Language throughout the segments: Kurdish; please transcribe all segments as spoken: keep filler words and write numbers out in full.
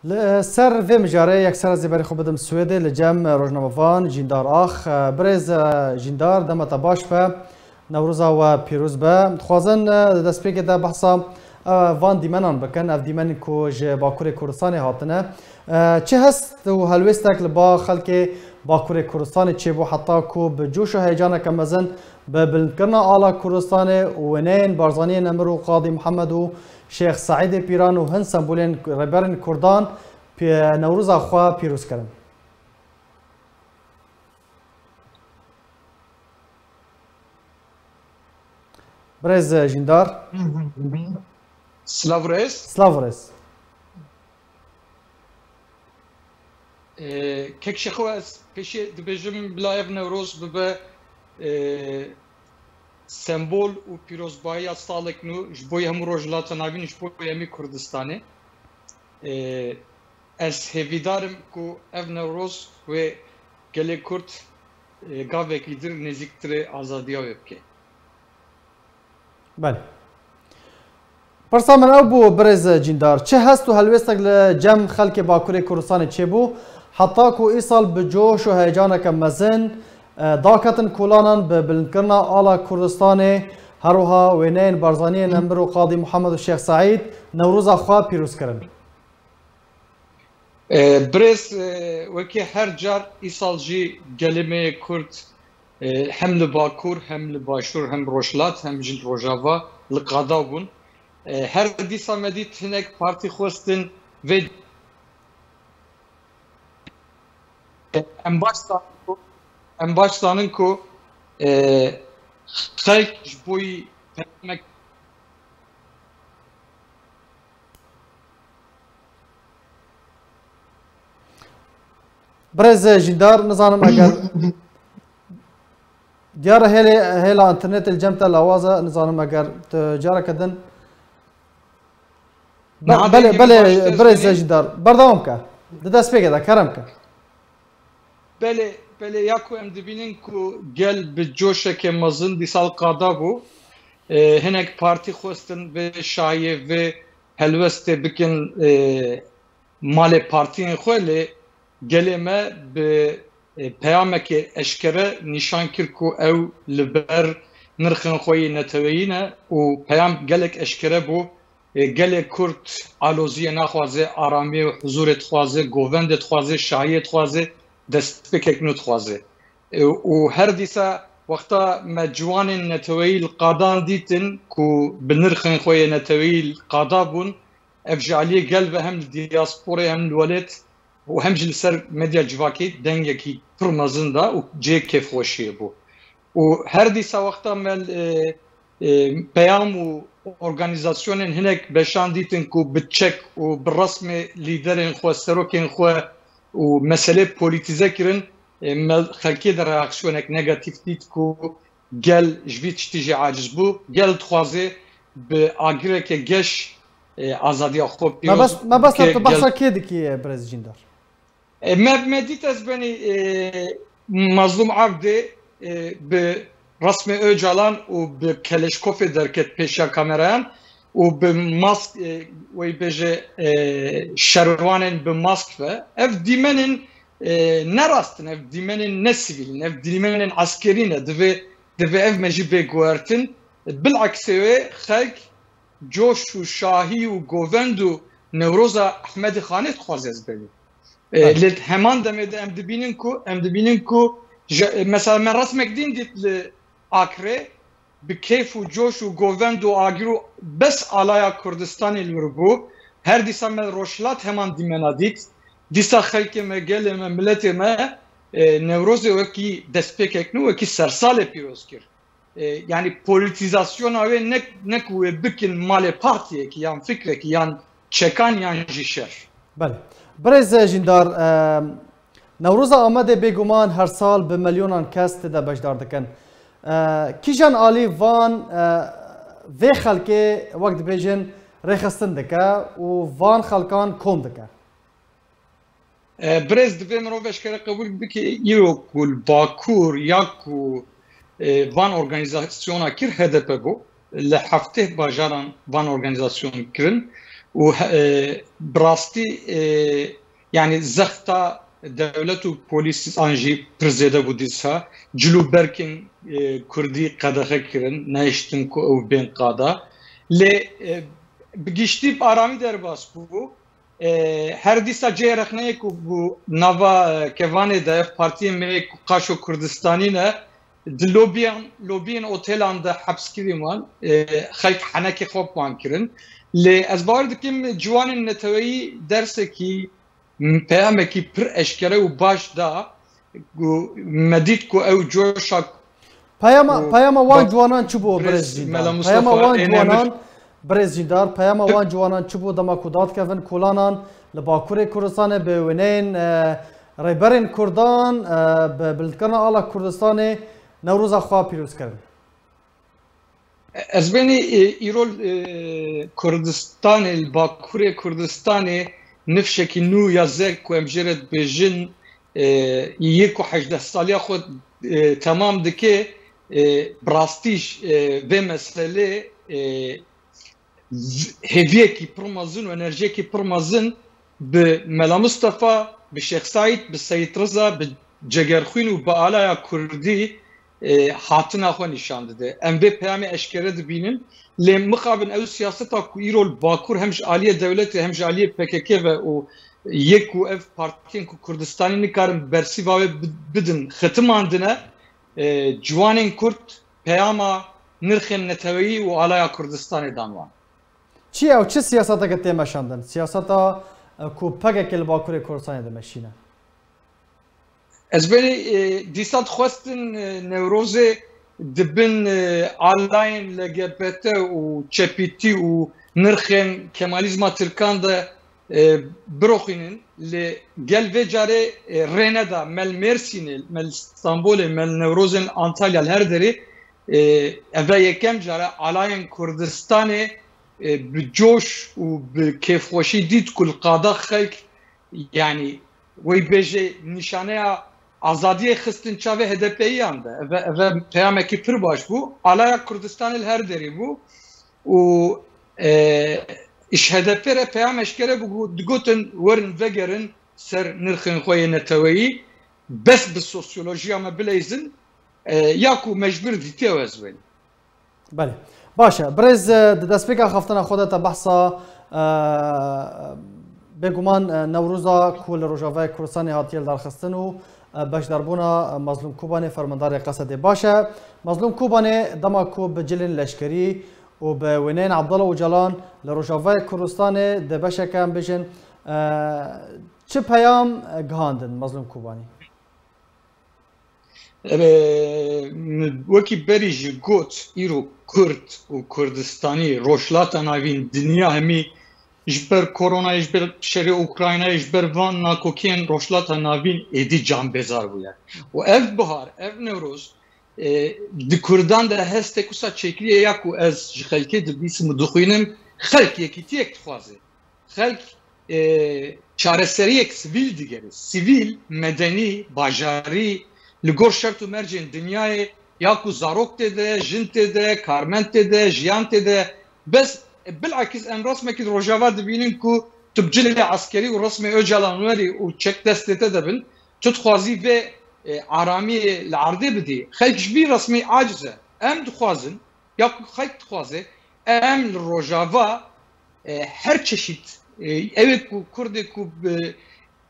Li ser vê mijarê yekser ez ê berê xwe bidim Swêdê, li cem rojnamevan Jîndar Ax. Birêz Jîndar, dema te baş be, Newroza we pîroz be. Dixwazin, e, di destpêkê de behsa, e, van dîmenan bikin. Ev dîmenên ku ji Bakurê Kurdistanê hatine. E, çi hest û helwêstek li ba xelkê Bakurê Kurdistanê çêbû, heta ku bi coş û heyecaneke mezin bi bilindkirina ala Kurdistanê û wêneyên Barzaniyê Nemir û Qadî Mihemed û Şêx Seîdê Pîran û hin sembolên rêberên Kurdan pê-, Newroza xwe pîroz kirin. Birêz Jîndar. Silav rêz. Silav rêz. Ee, kek Şexo, ez pêşê dibêjim bila ev Newroz bibe, ee, sembol û pîrozbahiya salek nû ji bo hemû Rojhilata Navîn, ji bo hemî Kurdistanê. Ee, ez hêvîdar im ku ev Newroz wê gelê Kurd, ee, gavekî dir nêzîktirê azadiya wê bike. Belê. Pirsa min ew bû, birêz Cîndar. Çi hest û helwêstek li cem xelkê Bakurê Kurdistanê çêbû, heta ku îsal bi coş û heyecaneke mezin, e, daketin kolanan bi bilindkirina ala Kurdistanê, her wiha wêneyên Barzaniyê Nemir û Qadî Muhammed û Şêx Seîd Newroza xwe pîroz kirin. E, birêz, e, wekî her car îsal jî gelê me yê Kurd, e, hem li Bakur, hem li Başûr, hem Rojhilat, hem jî li Rojava li qada bûn. E, her dîsa me dît hinek partî xwestin vê, e, em baş zanin ku, em baş zanin ku, e, xelk ji bo yî peyamek Birêz Jîndar, nizanim eger diyar e hêlê, hêla înternetê li cem te lawaz e, nizanim eger tu careke din. Be-, Niha belê, dengê min belê, baş tê birêz Jîndar, berdewam ke. Di destpêkê de, kerem ke. Belê, belê, ya ku em dibînin ku gel bi coşeke mezin dîsa li qada bû, e, hinek partî xwestin vê şahiyê, vê helwestê bikin, e, malê partiyên xwe, lê gelê me bi, e, peyamekê eşkere nîşan kir ku ew li ber nirxên xwe yê neteweyî ne û peyam gelek eşkere bû. E, gelê Kurd aloziyê naxwaze, aramiyê û huzûrê dixwaze, govendê dixwaze, şahiyê dixwaze, destpêkek nû dixwaze. E, û her dîsa wexta me ciwanên neteweyî li qadan dîtin ku bi nirxên xwe yê neteweyî li qada bûn, ev ji aliyê gel ve hem li diyasporê hem li welêt û hem jî li ser medya civakî dengekî pir mezin da û cihê kêfxweşiyê bû. Û her dîsa wexta me, e, e, peyam û organîzasyonên hinek beşan dîtin ku bi çek û bi resmê lîderên xwe, serokên xwe û meselê polîtîze kirin, e, me xelkê de reaksiyonek negatîf dît ku gel ji vî tiştî jî aciz bû. Gel dixwaze bi agireke geş, e, azadiya xwe pîroz bike. Mebest, mebesta tu behsa kê dikî, e, birêz Cîndar? E, me, me dît ez benî, e, Mazlûm Evdê, e, bi resmê Ocalan û bi keleşkofê derket pêşiya kamerayan û bi mask, e, wê bêje, e, şerwanên bi mask ve. Ev dîmenên, e, ne rast in, ev dîmenên ne sivîl in, ev dîmenên eskerî ne. Divê, divê ev me jî bê guhertin. Bileksê wê xelk coş û şahî û govend û Newroza Ehmedê Xanê dixwaze ez benî. E, Evet. Lê heman demê de em dibînin ku, em dibînin ku ji, e, mesela me resmek din dît li Akrê, bi keyf û coş û govend û agir û bes alaya Kurdistanê li wir bû. Her dîsa me Rojhilat heman dîmena dît. Dîsa xelkê me, gelê me, miletê me, e, Newrozê wekî destpêkek nû, wekî sersalê pîroz kir. E, yanî polîtîzasyona wê ne, ne ku wê bikin malê partiyekî yan fikrekî yan çekan yan jî şer. Belê. Birêz Jîndar, e, Newroza Amedê bêguman her sal bi milyonan kes tê de beşdar dikin. E, kîjan alî van, e, vê xelkê wek dibêjin rêxistin dike û van xelkan kom dike? E, birêz, divê mirov eşkere qebûl bike, îro ku li Bakur ya ku, e, van organîzasyona kir H D P bû, li heftê bajaran van organîzasyon kirin û he- e, bi rastî, e, yanî zexta dewlet û polîsan jî pir zêde bû dîsa. Cil û berkên, e, kurdî qedexe kirin, nehiştin ku ew bên qada. Lê, e, bi giştî bi aramî derbas bû. E, her dîsa cihê rexneyê ku bû nava, e, kevanê de, partiyên me ku qaşo Kurdistanî ne, di lobiyan, lobiyên otelan de hepskirî wan, e, xelk henekê xwe bi wan kirin. Lê ez bawer dikim ciwanên neteweyî dersekî, m-, peyamekî pir eşkere û baş da, ku me dît ku ew coşa Peyama, ku peyama wan birêz ciwanan çi bû, birêz Jîndar? Mela Mustafa Peyama wan ê Nemir ciwanan, birêz Jîndar, peyama wan ciwanan çi bû dema ku dadkevin kolanan li Bakurê Kurdistanê bi wêneyên, e, rêberên Kurdan, e, bi bilindkirina ala Kurdistanê Newroza xwe pîroz kirin? Ez benî, e, îro, e, Kurdistanê, li Bakurê Kurdistanê nifşekî nû ya ze ku em jê re dibêjin, e, yê ku hejdeh saliya xwe, e, temam dike, e, bi rastî jî, e, vê meselê, e, v-, hêviyekî pir mezin û enerjiyekî pir mezin bi Mela Mustafa, bi Şêx Seîd, bi Seyîd Riza, bi Cegerxwîn û bi alaya Kurdî, e, hatina xwe nîşan dide. Em vê peyamê eşkere dibînin, lê mixabin ew siyaseta ku îro li Bakur hem ji aliyê dewletê hem ji aliyê P K K ve û yek û ev partiyên ku Kurdistanî nikarin bersîva wê bi-, bidin, xitimandine, e, ciwanên Kurd peyama nirxên neteweyî û alaya Kurdistanê dan wan. Çi ye ew? Çi siyaseteke tê meşandin? Siyaseta, e, ku P K K li Bakurê Kurdistanê dimeşîne? Ez berê, e, dîsa dixwestin, e, Newrozê di bin, e, alayên L G B T û çepîtî û nirxên Kemalîzma Tirkan de, e, biroxînin. Lê gel vê carê, e, rê neda, me li Mêrsînê, me li Stenbolê, me li Newrozên Antalya, li her derê, e, eve yekem care alayên Kurdistanê, e, bi coş û bi kêfxweşî dît ku li qada xelk, yanî, wê bêje nîşaneya azadiyê xistin çavê H D P'yiyan de. Eve, eve peyamekî pir baş bû. Alaya Kurdistanê li her derê bû û, e, ji H D P re peyam eşkere bû, digotin werin vegerin ser nirxên xwe yê neteweyî, bes bi sosyolojiya me bileyzin, e, ya ku mecbur dîtiye ez wê. Belê. Baş e. Birêz, e, di destpêka xeftina xwe de te behsa, e, bêguman, e, Newroza ku li Rojavayê Kurdistanê hatiye lidarxistin û, e, beşdarbûna, e, Mazlûm Kobanê, fermandarê Qesedê. Baş e. Mazlûm Kobanê dema ku bi cilên leşkerî û bi wêneyên Abdullah Ocalan li Rojavayê Kurdistanê di beşeke em bêjin, e, çi peyam, e, gihandin Mazlûm Kobanî? Ebe, min wekî berî jî got, îro Kurd û Kurdistanî, Rojhilata Navîn, dinya hemî ji ber koronayê, ji ber şerê Ukraynayê, ji ber van nakokiyên Rojhilata Navîn êdî canbêzar bûye. Û ev bihar, ev Newroz, e, di Kurdan de hestek wisa çêkiriye ya ku ez ji xelkê dibîsim û dixwînim, xelk yekîtiyek dixwaze. Xelk, e, çareseriyek sivîl digere. Sivîl, medenî, bajarî, li gor şert û mercên dinyayê, ya ku zarok tê de, jin tê de, karmend tê de, jiyan tê de. Bes, e, bilakis em resmekî di Rojava dibînin ku tu bi cilê eskerî û resmê Ocalan werî û çek destê te de bin, tu dixwazî vê, e, aramiyê li erdê bidî. Xelk ji vî resmî aciz e. Em dixwazin, ya ku xelk dixwaze, em li Rojava, e, her çeşît, e, ew ê ku Kurdê ku bi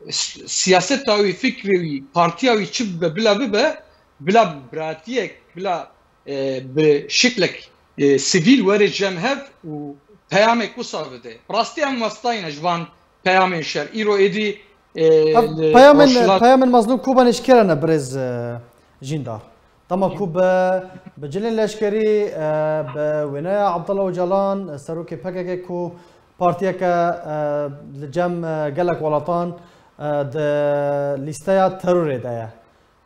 s-, siyaseta wî, fikrê wî, partiya wî çi bibe, bila bibe, bila biratiyek, bila, e, bi şiklek, e, sivîl were cem hev û peyamek wisa bide. Rastî em westayî ne ji van peyamên şer. Îro êdî, e, Ev li peyamên, Rojhilat- peyamên Mazlûm Kobanê ji kê re ne, birêz, e, Jîndar? Dema ku bi, bi cilên leşkerî, e, bi wêneya Abdullah Ocalan, serokê P K K ku partiyeke, e, li cem, e, gelek welatan, e, di lîsteya terorê de ye.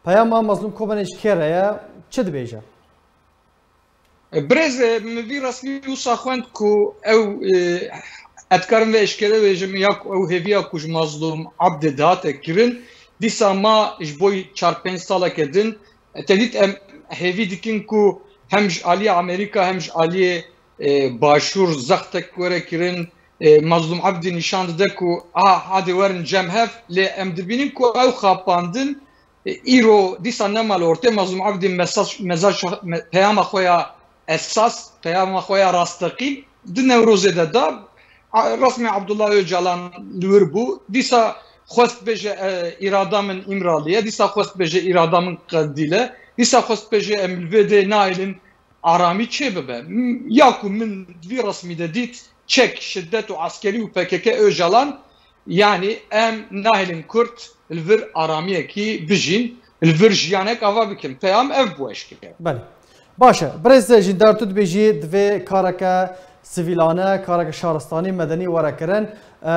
Peyama Mazlûm Kobanê ji kê re ye? Çi dibêje? Birêz, e, min vî resmî wisa xwend ku ew, e, ez dikarim vê eşkere bêjim, ya ku ew hêviya ku ji Mazlûm Abdê dihate kirin, dîsa ma ji bo çar pênc saleke din, e, te dît em hêvî dikin ku hem ji aliyê Amerîka hem ji aliyê, e, Başûr zextek were kirin, e, Mazlûm Ebdî nîşan dide ku, aha, hadê werin cem hev, lê em dibînin ku ew xapandin, e, îro dîsa nema li ortê. Mazlûm Ebdî mesaj, mesaj, me-, peyama xwe ya esas, peyama xwe ya rasteqîn di Newrozê de da. A-, resmê Abdullah Ocalan li wir bû. Dîsa xwest bêje, e, îrada min Îmralî ye, dîsa xwest bêje îrada min Qendîl e, dîsa xwest bêje em li vê dê nahêlin aramî çêbibe. M-, ya ku min di vî resmî de dît, çek, şiddet û eskerî û P K K Ocalan, yanî em nahêlin Kurd li vir aramiyekî bijîn, li vir jiyanek ava bikin. Peyam ev bû eşkere. Belê. Baş e. Birêz Jîndar, tu dibêjî divê kareke sivîlane, kareke şaristanî, medenî were kirin. E,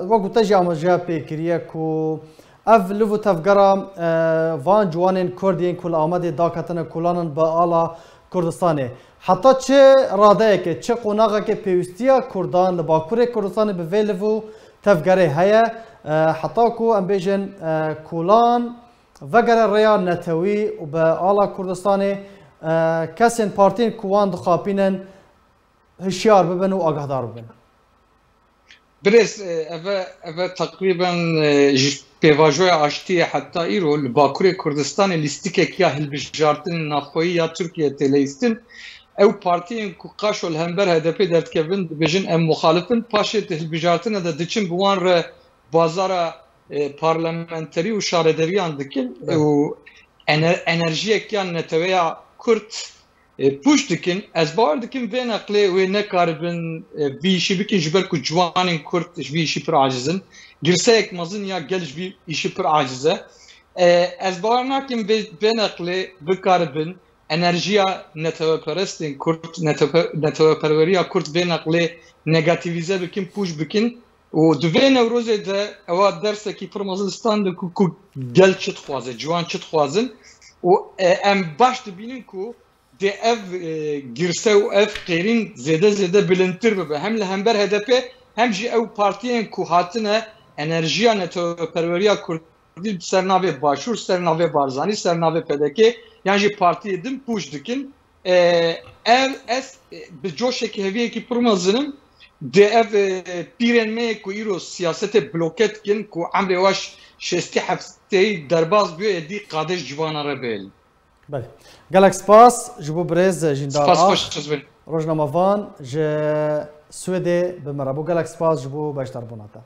wekî te jî amaje pê kiriye ku ev liv û tevgera, e, van ciwanên Kurd yên ku li Amedê daketine kolanan bi ala Kurdistanê. Heta çi radeyeke, çi qonaxeke pêwîstiya Kurdan li Bakurê Kurdistanê bi vê liv û tevgerê heye, e, heta ku em bêjin, e, kolan vegere rêya netewî û bi ala Kurdistanê, e, kesên partiyên ku wan dixapînin hişyar bibin û agahdar bibin. Birêz, e, eve, eve teqrîben, e, ji pêvajoya aştiyê heta îro li Bakurê Kurdistanê lîstikek ya hilbijartinên navxweyî ya Tirkiye tê leyîstin. Ew partiyên ku qaşo li hember H D P derdikevin, dibêjin em muxalif in, paşê di hilbijartine de diçin bi wan re bazara, e, parlamenterî û şarederiyan dikin. Evet. Û ener-, enerjiyek ya neteweya Kurd, e, pûç dikin. Ez bawer dikim vê neqlê wê nekaribin, e, vî îşî bikin, ji ber ku ciwanên Kurd ji vî îşî pir aciz in. Girseyek mezin ya gel ji vî îşî pir aciz e. E, ez bawer nakim vê, vê neqlê bikaribin enerjiya neteweperestên Kurd, netewe-, neteweperweriya Kurd vê neqlê negatîvîze bikin, pûç bikin. Û di vê Newrozê de ewa dersekî pir mezin standin ku, ku gel çi dixwaze, ciwan çi dixwazin. Û, e, em baş dibînin ku dê ev, e, girse û ev qêrîn zêde zêde bilindtir bibe. Hem li hember H D P hem jî ew partiyên ku hatine enerjiya neteweperweriya Kurdî bi ser navê Başûr, ser navê Barzanî, ser navê P D K yan jî partiyê din pûç dikin. E, ev, ez, e, bi coşekî heviyekî pir mezin im. Dê ev, e, pîrên me ku îro siyasetê bloke dikin, ku emrê wa şêstî heftê derbas bûye, êdî qadê ji ciwana re bihêlin. Belê. Gelek spas ji bo birêz Jîndar Spas Ax, xweş, ez bêjim. Rojnamevan ji Swêdê bi me re bû. Gelek spas ji bo beşdarbûna te.